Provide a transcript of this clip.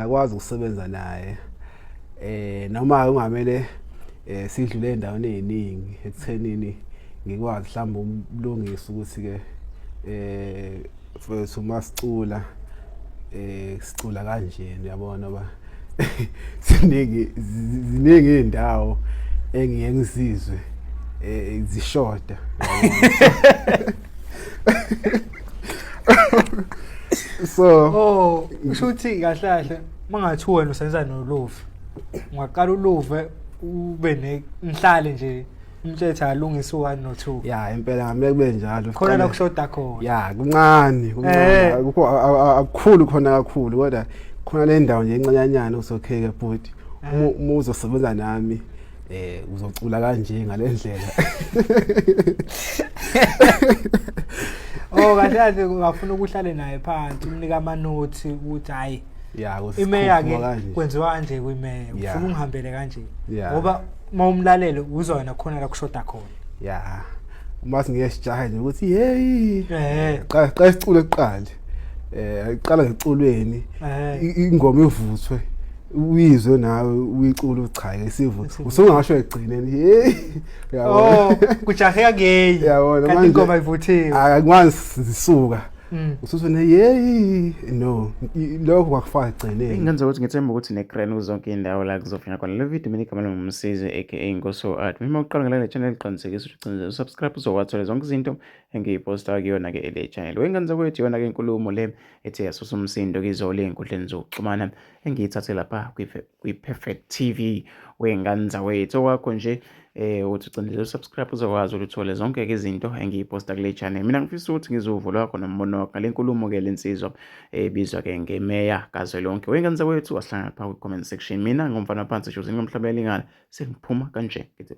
Ngiyakwazi ukusebenza naye noma kungamele sidlule endaweni eziningi ekuthenini ngikwazi mhlawumbe umlungisa ukuthi ke mfethu uma sicula sicula kanje, uyabona ba ziningi ziningi izindawo engiye ngizizwe zishoda. So Oh, kusho ukuthi kahle kahle mangathi wena usenza noLuve. Ungaqala uLuve ube nenhlale nje umtshethe alungise u1 no2. Ya, impela ngamele kube njalo. Khona la kushoda khona. Ya, kuncane, kuncane, akukho akukhulu khona kakhulu, kodwa khona le ndawo nje encanyanyana usokhe ke bhuti, uma uzosebenza nami uzocula kanje ngalendlela. Oh, kahle kahle ungafuna ukuhlale naye phansi umnika amanothi ukuthi hayi, ya, imeya ke kanje. Kwenziwa kanje kwimeya, ufuna ungihambele kanje, ngoba uma umlalele uzwa wena khona la kushoda khona. Ya, uma singeke sijahe nje ukuthi hey, qala qala isicule kuqala, iqala ngeculweni, ingoma ivuthwe, uyizwe nawe uyicula, uchaye isivu, usungasho egcineni hey, uyabona. Oh, kujaheka kuyeyi. Yabona, kanti ingoma ivuthiwe. Akwazi zisuka usuthi ne hey, no, lokho kwakufaka egcineni. Ingenza ukuthi ngithemba ukuthi ne-grand zonke iy'ndawo la kuzofika khona le video. Mina igama lami nguMsizi aka Nkoso Art. Mina uqala ngale channel, qinisekisa ukuthi ucinze usubscribe, uzowathola zonke izinto engiyiposta kuyona-ke le channel. Wengane kwethu, yona-ke inkulumo le ethe yasusa umsindo kizolo ey'nkundleni zokuxhumana engiyithathe lapha kwi-Perfect TV. Wey'ngane zawethu, okwakho nje uthi ucindezela usubscribe, uzokwazi ukuthi uthole zonke-ke izinto engiyiposta kule channel. Mina ngifisa ukuthi ngizwe uvo lwakho nombono wakho ngale nkulumo-ke lensizwa ebizwa-ke ngemeya kazwelonke. Wey'ngane zawethu, wasihlangana phaa kwi-comment section. Mina ngumfana phansi shuzini ngomhlaba elingana, sengiphuma kanje ngithi.